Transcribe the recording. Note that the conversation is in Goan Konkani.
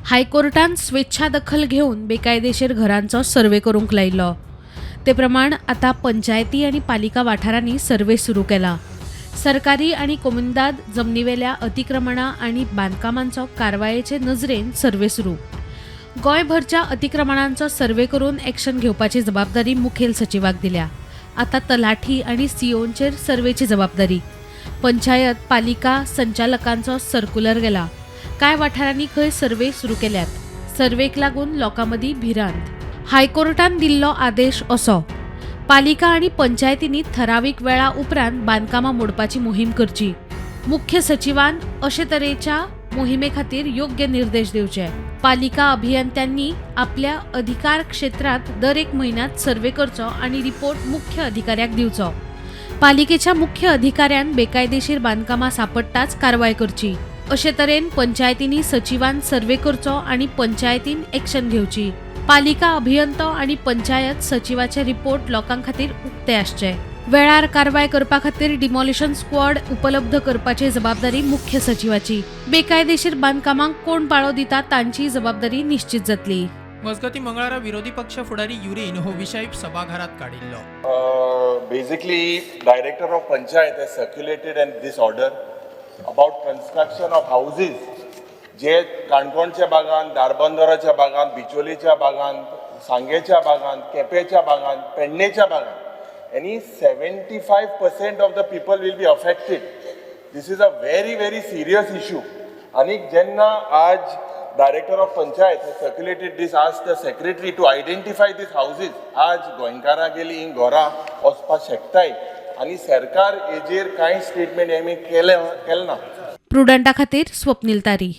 हायकोर्टान स्वेच्छा दखल घेवन बेकायदेशीर घरांचो सर्वे करूंक लायिल्लो. ते प्रमाण आतां पंचायती आनी पालिका वाठारांनी सर्वे सुरू केला. सरकारी आनी कोमुनिदाद जमनीवेल्या अतिक्रमणां आनी बांदकामांचो कारवायेचे नजरेन सर्वे सुरू. गोंयभरच्या अतिक्रमणांचो सर्वे करून एक्शन घेवपाची जबाबदारी मुखेल सचिवाक दिल्या. आतां तलाठी आनी सीओंचेर सर्वेची जबाबदारी. पंचायत पालिका संचालकांचो सर्कुलर गेला. कांय वाठारांनी खंय सर्वे सुरू केल्यात. सर्वेक लागून लोकां मदीं भिरांत. हायकोर्टान दिल्लो आदेश असो: पालिका आनी पंचायतींनी थरावीक वेळा उपरांत बांदकामां मोडपाची मोहीम करची. मुख्य सचिवान अशे तरेच्या मोहिमे खातीर योग्य निर्देश दिवचे. पालिका अभियंत्यांनी आपल्या अधिकार क्षेत्रांत दर एक म्हयन्यांत सर्वे करचो आनी रिपोर्ट मुख्य अधिकाऱ्याक दिवचो. पालिकेच्या मुख्य अधिकाऱ्यान बेकायदेशीर बांदकामां सापडटाच कारवाय करची. अशे तरेन पंचायतींनी सचिवान सर्वे करचो आनी पंचायतीन एक्शन घेवची. पालिका अभियंतो आनी पंचायत सचिवाचे रिपोर्ट लोकां खातीर उक्ते आसचे. वेळार कारवाय करपा खातीर डिमॉलिशन स्क्वॉड उपलब्ध करपाची जबाबदारी मुख्य सचिवाची. बेकायदेशीर बांदकामांक कोण पाळो दिता तांची जबाबदारी निश्चित जातली. मजगतीं, मंगळारा विरोधी पक्ष फुडारी युरीन हो विशय सभाघरात काडिल्लो. Basically, Director of Panchayat has circulated and this order about construction of houses जे काणकोणच्या भागान, धारबंदराच्या भागान, बिचोलीच्या भागान, सांगेच्या भागान, केपेच्या भागान, पेडणेच्या भागान आनी 75% of the people will be affected. This is a very, very serious issue. आनी जेन्ना आज Director of Panchayat has circulated this, asked the secretary to identify these houses. आज गोंयकारागेली ही घरां वचपाक शकताय आनी सरकार हेजेर कांय स्टेटमेंट आमी केलें केलें ना. प्रुडंटा खातीर स्वप्नील तारी.